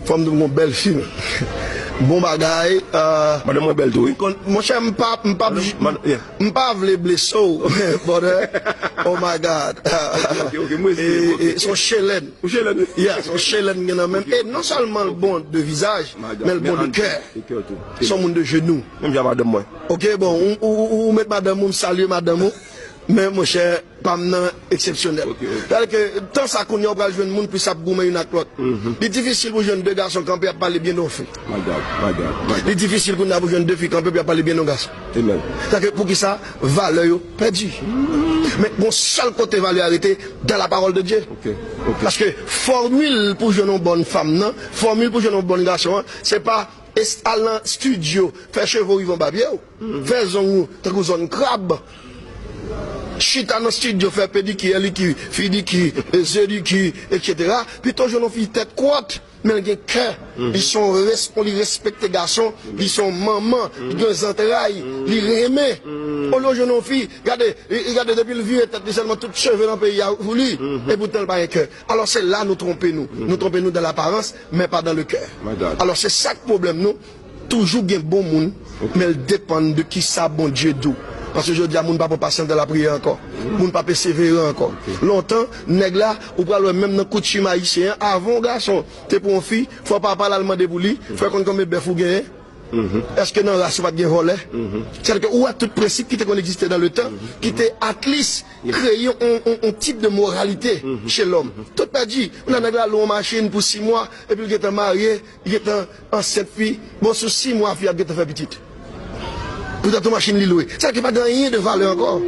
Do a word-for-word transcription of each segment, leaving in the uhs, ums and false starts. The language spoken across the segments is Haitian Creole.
Fò m di w gon bèl fi. Bon bagay. Euh, madanm mwen bèl tou, wi. Kon- Monchè, m pa, m pa, m pa vle blese w, brother. Oh my God. Ok, ok, mwen se, e, ok. E, se yon chelèn. Yon chelèn, wi. Yeah, se yon chelèn gen nan men. E non sèlman l bon de vizaj, men l bon de kè. Se yon moun de jenou. Menm jan madanm mwen. Ok, bon, ou, ou, ou, ou met madanm ou, m salye madanm ou. Men monchè, pa m nan eksepsyonèl. Ok, ok. Sètadi ke tan sa kounye a ou pral jwenn moun plis ap goumen youn ak lòt. Li difisil pou jwenn de gason kanpe ap pale byen de yon fi. My God, my God, my God. Li difisil kounye a pou jwenn de fi kanpe pou y ap pale byen de yon gason. Amen. Sètadi ke poukisa valè yo pèdi. Men gon sèl kote valè a rete, dans la parole de Dieu. Ok, ok. Paske fòmil pou jwenn yon bòn fanm nan, fòmil pou jwenn yon bòn gason an, se pa al nan estidyo, fè cheve w rive anba pye w. Fè zong ou tankou zòn krab. Chita nan estidyo, fè pedikir, likir, fidikir, e, zedikir, etsetera. Pito jwenn yon fi tèt kwòt, men l gen kè. Li se yon res-, li respekte gason, li se yon manman, li gen zantray, li renmen. Olye w jwenn yon fi, gade, li, li gade depi l vire tèt li sèlman tout cheve nan peyi a sou li, epoutan l pa gen kè. Alò se la nou twonpe nou. Nou twonpe nou dans l'apparence, men pa dans le cœur. My God. Alò se sa k pwoblèm nou. Toujou gen bon moun, men l depann de kisa Bondye di w. Paske jodi a, moun pa pran pasyans dan lapriyè ankò. Moun pa pesevere ankò. Lontan, nèg la, ou pral wè menm nan koutim ayisyen an, avan yon gason te pran yon fi, fò papa l al mande pou li, fò l konn konbyen bèf ou genyen. Èske nan ras ou pa t gen vòlè? Sètadi ke ou wè tout prensip ki te konn egziste dans le temps, ki te at least kreye yon, yon, yon tip de moralite chez l'homme. Tout pèdi. Ou nan nèg la lwe yon machin pou sis mwa, epi l gentan marye, li gentan ansent fi. Bon, sou sis mwa, fi a ap gentan fè pitit. Poutan, tout machin li lwe. Sa ki pa gen anyen de valè ankò.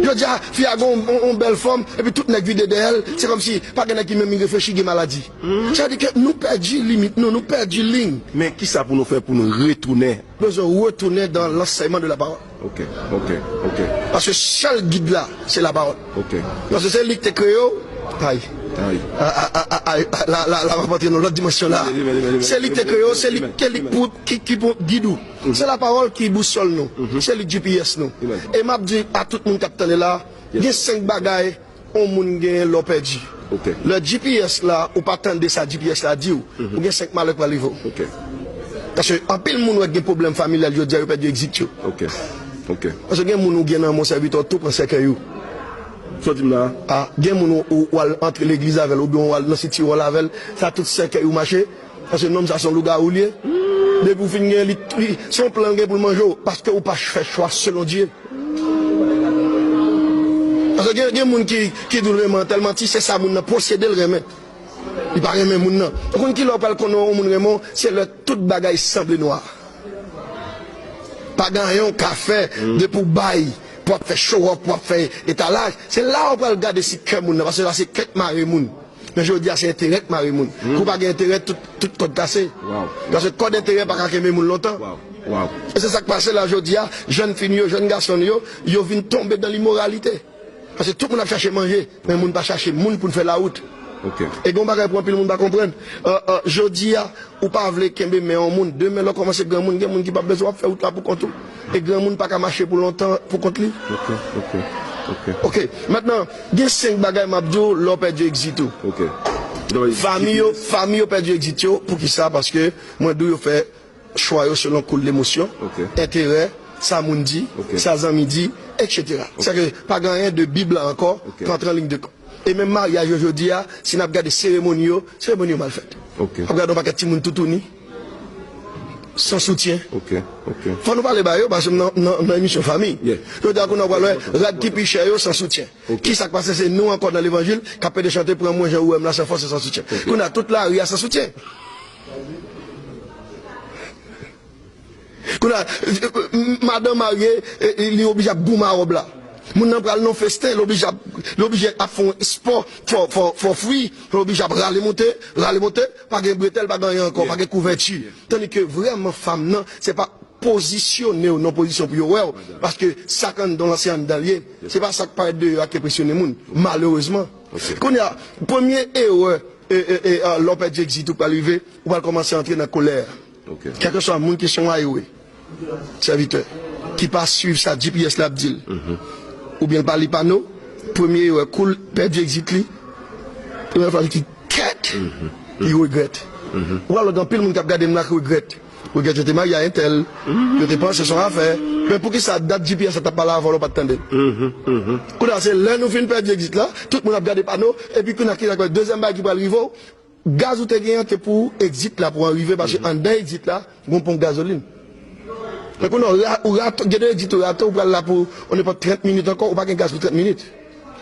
Jodi a, fi a gen yon, yon, yon bèl fòm, epi tout nèg vide dèyè l. Se kòmsi pa gen nèg ki menm reflechi, gen maladi. Sa vle di ke nou pèdi limit nou, nou pèdi liy. Men kisa pou nou fè pou nou retounen? Bezwen retounen dans l'enseignement de la parole. Ok, ok, ok. Paske sèl gid la, se lapawòl. Ok. Paske se li ki te kreye w. Ay. Ay. A, a, a, a, a, la, la, la, m ap antre nan lòt dimansyon la. Se li ki te kreye w, se li ki, li pou, ki, ki pou gid ou. Se lapawòl ki bousòl nou. Se li G P S nou. E m ap di a tout moun k ap tande la, gen senk bagay yon moun genyen lè w pèdi. Ok. Lè G P S la, ou pa tande sa G P S la di w, ou gen senk malè k pral rive w. Ok. Paske anpil moun wè gen pwoblèm familyal jodi a, yo pèdi egzit yo. Ok. Ok. Paske gen moun ou gen nan men w, sèvitè w tou pran sèkèy ou. Sa w di m la? A, gen moun ou, ou, ou al antre legliz avè l, oubyen ou al nan sitiwòl avè l, sa tout sèkèy ou mache. Paske nonm sa se yon lougawou li ye. Depi w fin gen li, li, se yon plan l gen pou l manje w, paske ou pa fè chwa selon Dye. Paske gen, gen moun ki, ki di w renmen an tèl manti, se sa moun nan posede l renmen. Li pa renmen moun nan. Ou konn ki lè w pral konnen yon moun renmen w, se lè tout bagay sanble nwa. Pa gen anyen w ka fè depi w bay, pou w ap fè show off, pou w ap fè etalaj. Se la w pral gade si kè moun nan, paske la se kè k mare moun. Men jodi a se enterè k mare moun. Kou pa gen enterè, tout, tout kòd kase. Paske kòd enterè pa ka kenbe moun lontan. E se sa k pase la jodi a, jèn fi n yo, jèn gason n yo, yo vin tonbe dan limoralite. Paske tout moun ap chache manje, men moun pa chache moun pou n fè lawout. E gen yon bagay pou anpil moun pa konprann. Jodi a, ou pa vle kenbe men yon moun, demen lè w kòmanse granmoun, gen moun ki p ap bezwen w ap fè wout la pou kont ou. E granmoun pa ka mache pou lontan pou kont li. Ok, ok, ok. Ok, mentnan, gen senk bagay m ap di w lè w pèdi egzit ou. Ok. Fanmi yo, fanmi yo pèdi egzit yo, poukisa? Paske mwen di w yo fè chwa yo selon koul lemosyon, enterè, sa moun di, sa zanmi di, etsetera. Sèke pa gen anyen de Bib la ankò k antre an liy de kont. E menm maryaj yo jodi a, si n ap gade seremoni yo, seremoni yo mal fèt. W ap gade yon pakèt timoun toutouni, san soutyen. Fò nou pale ba yo, paske m nan, nan, nan emisyon fanmi. Jodi a, kounye a, w pral wè rad ki pi chè yo san soutyen. Kisa k pase? Se nou ankò nan levanjil k ap pede chante, pran mwen jan ou wè m la, san fòs e san soutyen. Kounye a, tout lari a san soutyen. Kounye a, madanm marye, e, e, li oblije ap goumen a wòb la. Moun nan pral nan festen, li oblije ap, li oblije ap fè yon espò, fò, fò, fò fri, li oblije ap rale monte, rale monte, pa gen bretèl, pa gen anyen ankò, pa gen kouvèti. Tandike vrèman fanm nan, se pa pozisyone w nan pozisyon pou yo wè w, paske sa k anndan w lan se anndan l ye. Se pa sa k parèt deyò a k enpresyone moun, malerezman. Kounye a, premye erè, e, e, e, a, lè w pèdi egzit ou pral rive, ou pral kòmanse antre nan kolè. Kèlkeswa moun ki se yon ayowe, sèvitè, ki pa swiv sa G P S la ap di l, oubyen l pa li pano, premye erè, kou l pèdi egzit li, premye fwa l di, kèt! Ki regrèt. Ou pral wè gen anpil moun k ap gade m la ki regrèt. Regrèt yo te marye a entèl, yo te panse se yon afè. Men poukisa dat G P S la t ap pale avè w la w pa t tande l? Kounye a se lè nou fin pèdi egzit la, tout moun ap gade pano, epi kounye a ki sa k pral, dezyèm bagay ki pral rive w, gaz ou te genyen an te pou egzit la pou an rive, paske anndan egzit la, gen yon ponp gazolin. Men kounye a, ou ra-, ou rate, gen de egzit ou rate, ou pral la pou, on nenpòt trant minit ankò, ou pa gen gaz pou trant minit.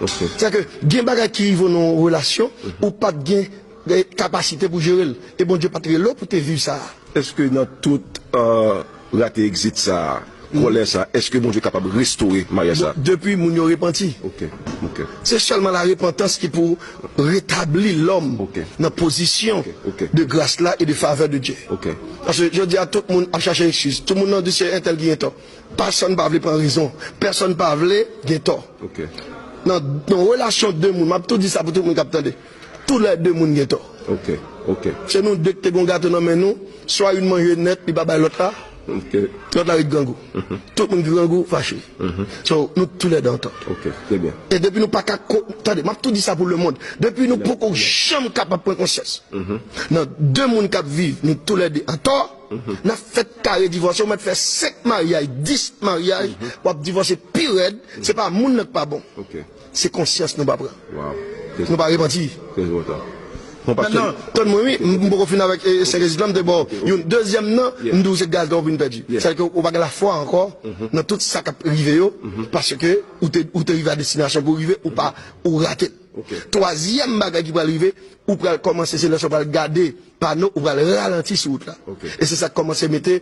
Sèke gen bagay ki rive w nan yon relasyon, ou pa t gen, eh, kapasite pou jere l. E Bondye pa t rele w pou te viv sa a. Èske nan tout, euh, rate egzit sa a, kòlè sa a, èske Bondye kapab restore maryaj sa a? Depi moun yo repanti. Ok, ok. Se sèlman la repantans ki pou retabli lòm nan pozisyon de gras la e de favè de Dye. Ok. Paske jodi a, tout moun ap chache ekskiz. Tout moun nan di se entèl ki gen tò. Pèsonn pa vle pran rezon. Pèsonn pa vle gen tò. Ok. Nan, nan relasyon de moun, m ap tou di sa pou tout moun k ap tande. Toulède moun gen tò. Ok, ok. Se nou de ki te gen gato nan men nou, swa youn manje nèt, li pa bay lòt la, lòt la ret grangou. Tout moun ki grangou, fache. So, nou toulède antò. Ok, trè byen. E depi nou pa ka ko-, tande, m ap tou di sa pou lemonn. Depi nou poko janm kapab pran konsyans. Nan de moun k ap viv, nou toulède antò, n ap fèt kare divòse, ou mèt fè senk maryaj, dis maryaj, w ap divòse pi rèd, se pa moun nan k pa bon. Ok. Se konsyans nou pa pran. Nou pa repanti. Mentnan, tann mwen wi, m, m poko fin avèk, eh, senk egzit la, m te ba w youn. Dezyèm nan, m di w se gaz la w vin pèdi. Sa vle di ke ou pa gen lafwa ankò nan tout sa k ap rive yo, paske ou te, ou te rive a destinasyon pou w rive, ou pa, ou rate l. Twazyèm bagay ki pral rive, ou pral kòmanse, se lè sa w pral gade pano, ou pral ralanti sou wout la. E se sa k kòmanse mete,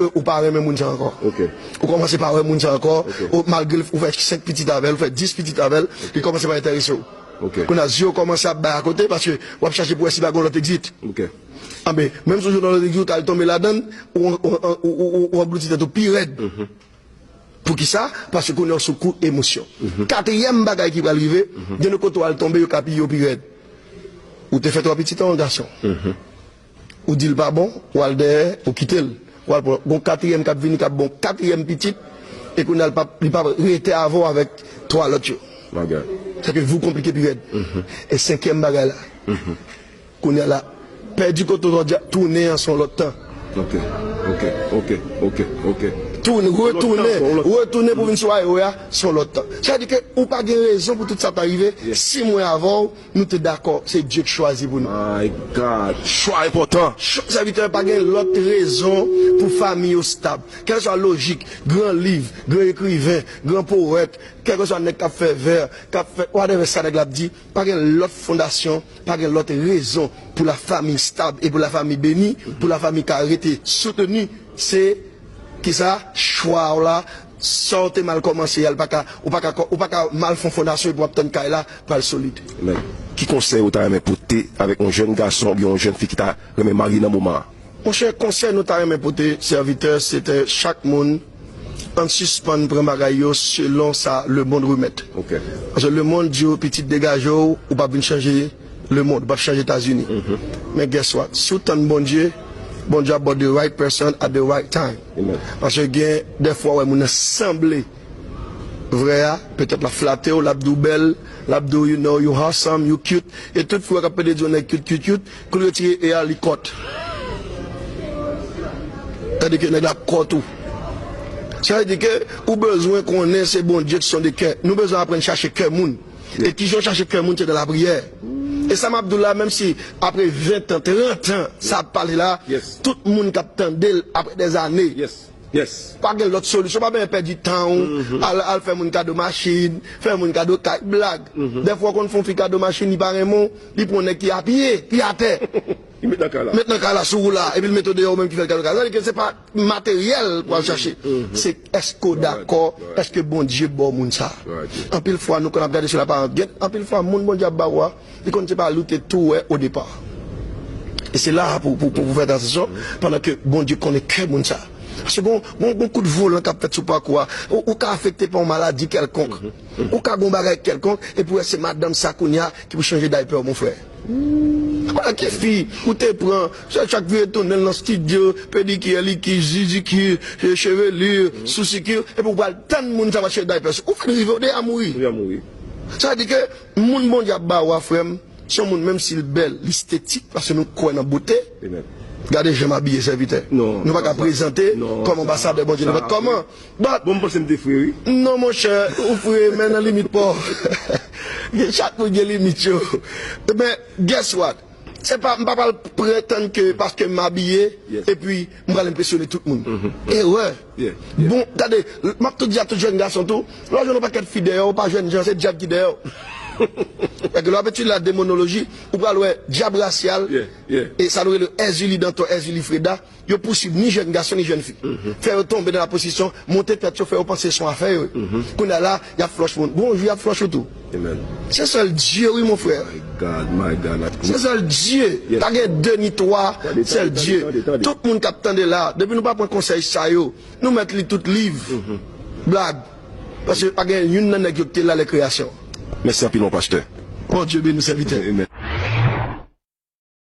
ou pa renmen moun sa ankò. Ou kòmanse pa wè moun sa ankò, ou, malgre ou fè senk pitit avè l, ou fè dis pitit avè l, li kòmanse pa enterese w. Kounye a, zye w kòmanse ap bay akote, paske w ap chache pou wè si pa gen yon lòt egzit. Anben, menm si w jwenn yon lòt egzit, ou t al tonbe ladan l, ou, ou, ou, ou, ou, ou anglouti tèt ou pi rèd. Poukisa? Paske kounye a w sou kou emosyon. Katriyèm bagay ki pral rive, gen de kote w al tonbe, yo ka piye w pi rèd. Ou te fè twa pitit an yon gason. Ou di l pa bon, w al dèyè, ou kite l. W al pran, gon katriyèm k ap vini, k ap bon katriyèm pitit, e kounye a l p ap, li p ap rete avè w avèk twa lòt yo. Sèke vi w konplike pi rèd. E senkyèm bagay la, kounye a la, pèdi kote w jodi a, tounen an se yon lòt tan. Ok, ok, ok, ok. Tounen, retounen, retounen pou vin sou highway a, se yon lòt tan. Sa vle di ke ou pa gen rezon pou tout sa ta rive. Si mwen avè w, nou te dakò, se Dye k chwazi pou nou. My God, chwa enpòtan. Ch-, sèvitè, pa gen lòt rezon pou fanmi yo stab. Kèlkeswa lojik, gran liv, gran ekriven, gran powèt, kèlkeswa nèg k ap fè vè, k ap fè whatever sa nèg la ap di, pa gen lòt fondasyon, pa gen lòt rezon pou lafanmi stab e pou lafanmi beni, pou lafanmi ka rete soutni. Se kisa? Chwa w la, sa w te mal kòmanse a, l pa ka, ou pa ka, ou pa ka mal fè yon fondasyon epi w ap tann kay la pral solid. Amen. Ki konsèy ou ta renmen pote avèk yon jèn gason oubyen yon jèn fi ki ta renmen marye nan moman an? Monchè, konsèy nou ta renmen pote sèvitè, se te chak moun, ann sispann pran bagay yo selon sa lemonn remèt. Paske lemonn di w, pitit, degaje w, ou p ap vin chanje lemonn, ou p ap chanje Etazini. Men guess what? Si w tann Bondye, Bondye ap ba w the right person at the right time. Paske gen dèfwa w wè moun nan sanble vrè a, petèt l ap flate w, l ap di w bèl, l ap di w, you know, you handsome, you cute. E tout fi w wè k ap pede di yon nèg cute, cute, cute, kou l retire e a, li kòt. Tandike nèg la ap kòt ou. Sa vle di ke ou bezwen konnen se Bondye ki sonde kè. Nou bezwen aprann chache kè moun. E kijan w chache kè moun, se nan lapriyè. E sa m ap di w la, menm si apre ven tan, trant an, sa ap pale la, tout moun k ap tande l apre dèzane. Pa gen lòt solisyon, pa bezwen pèdi tan w, al, al fè moun kado machin, fè moun kado kay, blag. Dèfwa w konn fè yon fi kado machin, li pa renmen w, li pran yon nèg ki apiye, ki atè. Li met nan kay la. Met nan kay la sou ou la, epi l mete w deyò, ou menm ki fè l kado kay. Sa vle di ke se pa materyèl pou al chache. Se èske w dakò, èske Bondye ba w moun sa. Anpil fwa, nou konn ap gade sou laparans. Gen anpil fwa, moun Bondye ap ba ou a, li konn se pa li w te tou wè o depa. E se la a pou, pou, pou, pou fè atansyon, pandan ke Bondye konnen kè moun sa. Paske gon, gon, gon kout volan k ap fèt sou pakou a. Ou, ou ka afekte pa yon maladi kèlkonk. Ou ka gon bagay kèlkonk, epi w wè se madanm sa kounye a ki pou chanje daypè w, mon frè. Kounye a ki fi ou te pran, chak, chak vire tounen l nan estidyo, pedikir, likir, zizikir, chevelir, sousikir, epi w pral tann moun sa va chanje daypè sou ou, ou fèk rive, ou deja mouri. Ou deja mouri. Sa vle di ke moun Bondye ap ba ou a, frè m, Se yon moun, menm si l bèl, li estetik, paske nou kwè nan bote. Amen. Gade jan m abiye, sèvitè. Non, Nou pa ka sa, prezante non, kòman sa, anbasadè Bondye. Nou sa, mèt kòman? But, Bon, m panse m te fre, wi. Non, monchè, ou fre, men nan limit pa w. Chak moun gen limit yo. Men, guess what? Se pa, m pa pral pretann ke paske m abiye, Yes. epi m pral enpresyone tout moun. Erè. Yeah, yeah. Bon, gade, m ap tou di a tout jèn gason tou, lè w jwenn yon pakèt fi dèyè w, pa jwenn jan, se dyab ki dèyè w. Èske lè w ap etidye la demonoloji, ou pral wè dyab rasyal, Yeah, yeah. e sa nou rele Èzili Danton, Èzili Freda, yo pouswiv ni jèn gason ni jèn fi. Fè yo tonbe nan la pozisyon, monte tèt yo, fè yo panse se yon afè yo. Kounye a la, y ap flòch moun. Bonjou, y ap flòch ou tou. Amen. Se sèl Dye, wi, mon frè. My God, my God. Se sèl Dye. Yes. Pa gen de ni twa, Tande, sèl tande, Dye. Tande, tande. Tout moun k ap tande la, depi nou pa pran konsèy sa yo, nou mèt li tout liv. Blag. Paske pa gen youn nan nèg yo ki te la lè kreyasyon. Mèsi anpil, mon pastè. Bondye beni w, sèvitè. Amen.